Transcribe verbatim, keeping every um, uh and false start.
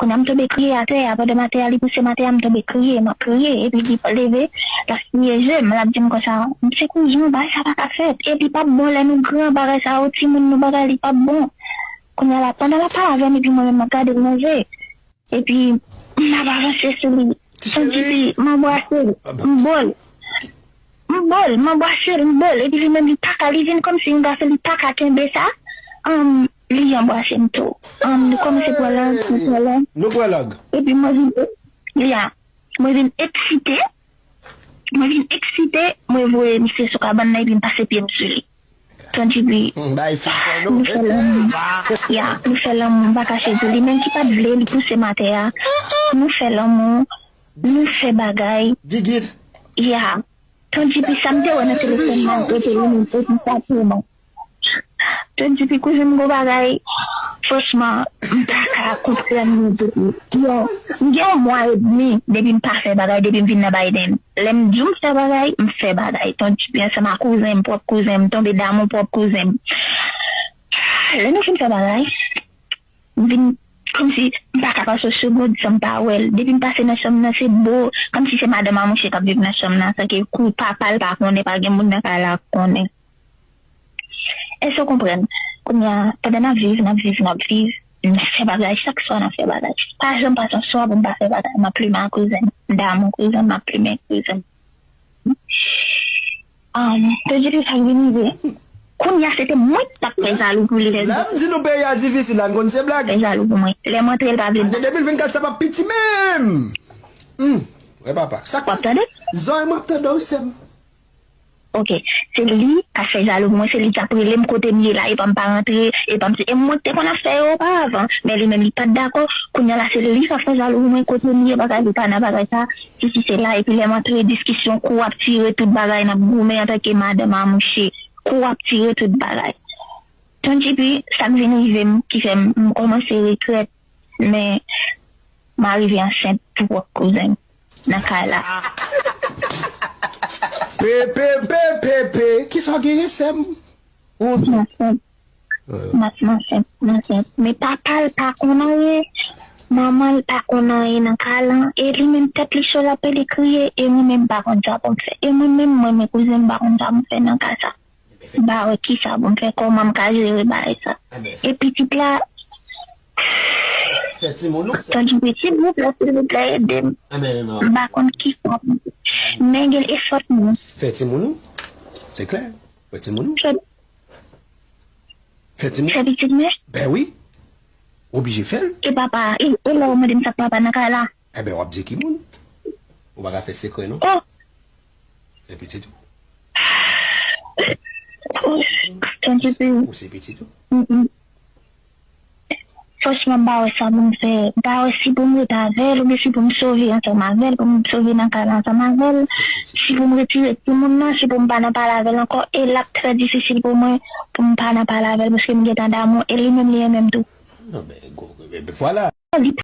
Kounye a m tonbe kriye atè a, pandan m atè a li pouse m atè a, m tonbe kriye, m ap kriye, epi li leve, l ap siye je m, l ap di m konsa, "Mesye kouzen, bagay sa pa ka fèt, epi p ap bon lè nou gran, bagay sa yo, timoun nou bagay, li p ap bon." Kounye a la, pandan l ap pale avè m, epi mwen menm m ap gade l nan je, epi m ap avanse sou li. Ti cheri. Santi m anbrase l, m bo l. M bo l, m anbrase l, m bo l. Epi li menm, li pa ka, li vin kòmsi yon gason, li pa ka kenbe sa. Anm, li anbrase m tou. Anm, nou kòmanse pran lang, nou pran lang. Nou pran lang. Epi mwen vin, ya, mwen vin eksite. Mwen vin eksite, mwen voye misye sou kabann nan, epi m pase pye m sou li. Ton Jipi. Hmm, bay fi pòno. Nou fè lanmou. Ya, nou fè lanmou, m pa kache di li. Menm ki pa t vle, li pouse m atè a. Nou fè lanmou, nou fè bagay. Gigit. Ya. Ton Jipi, sa m te wè nan telefòn nan, rete li menm, epi sa tèlman. Ton Jipi, kouzen m gon bagay, franchman, m pa ka konprann li depi. Yo, m gen yon mwa edmi depi m pa fè bagay, depi m vin nan Biden. Lè m di w m fè bagay, m fè bagay. Ton Jipi ansanm ak kouzen m, pwòp kouzen m, tonbe damou pwòp kouzen m. Lè nou fin fè bagay, m vin kòmsi m pa ka pase yon segond san m pa wè l. Depi m pase nan chanm nan, se bo, kòmsi se madanm a mouche k ap viv nan chanm nan, san ke kou papa l pa konnen, pa gen moun nan kay la k konnen. Èske w konprann? Kounye a, pandan n ap viv, n ap viv, n ap viv, n ap fè bagay, chak swa n ap fè bagay. Pa janm pase yon swa pou m pa fè bagay. M ap plimen ak kouzen m, m damou kouzen m, m ap plimen kouzen m. An, te di li sa k vin rive. Kounye a, se te mwen ki t ap fè jalou pou li. Lè m di nou peyi a difisil la, n konn se blag. Fè jalou pou mwen. Lè m antre, l pa vle. Ane de mil vennkat sa p ap piti menm. Hmm. Wè papa. Sa w ap tande? Zòrèy m ap tande w, sè m. Ok. Se li k ap fè jalou pou mwen, se li k ap rele m kote m ye la, epa m pa rantre, epa m se, e mwen k te konn ap fè yo oparavan, men li menm li pa t dakò. Kounye a la, se li k ap fè jalou pou mwen, kote m ye, bagay, li pa nan bagay sa, sesi sela, epi lè m antre diskisyon, kou ap tire tout bagay, n ap goumen antanke madanm a mouche, kou ap tire tout bagay. Ton Jipi, sa k vin rive m, ki fè m, m kòmanse regrèt, men m arive ansent pou pwòp kouzen m nan kay la. Pe, pe, pe, pe, pe. Kisa w genyen, sè m? Ou ansent? M ansent. M ap, m ansent, m ansent. Men papa l pa konn anyen. Manman l pa konn anyen nan kay lan. E li menm tèt li cho, l ap pede kriye. E mwen menm m pa konn sa pou m fè. E mwen menm, mwen, men kouzen m pa konn sa pou m fè nan ka sa. M pa wè kisa pou m fè, kòman m ka jere bagay sa. E pitit la, Fè timoun ou fè. Ton Jipi, silvouplè, silvouplè, ede m. M pa konn kisa pou m fè. Men gen efò mwen. Fè timoun ou. Se klè. Fè timoun ou. Fè, fè timoun. Fè pitit mwen. Ben wi. Oblije fè l. E papa, e, e lè w mande m sa k papa nan kay la. Enben, w ap di ki moun. Ou pa ka fè sekrè, non. Oh! Fè pitit ou. Oh, Ton Jipi. Ou se pitit ou. Mm, mm. Franchman, m pa wè sa pou m fè. M pa wè si pou m rete avè l, oubyen si pou m sove ansanm avè l, pou m sove nan kay la ansanm avè l. Si pou m retire timoun nan, si pou m pa nan pale avè l ankò. E l ap trè difisil pou mwen, pou m pa nan pale avè l, paske m gentan damou, e li menm, li renmen m tou. Non, men, go, men, men, vwala. Li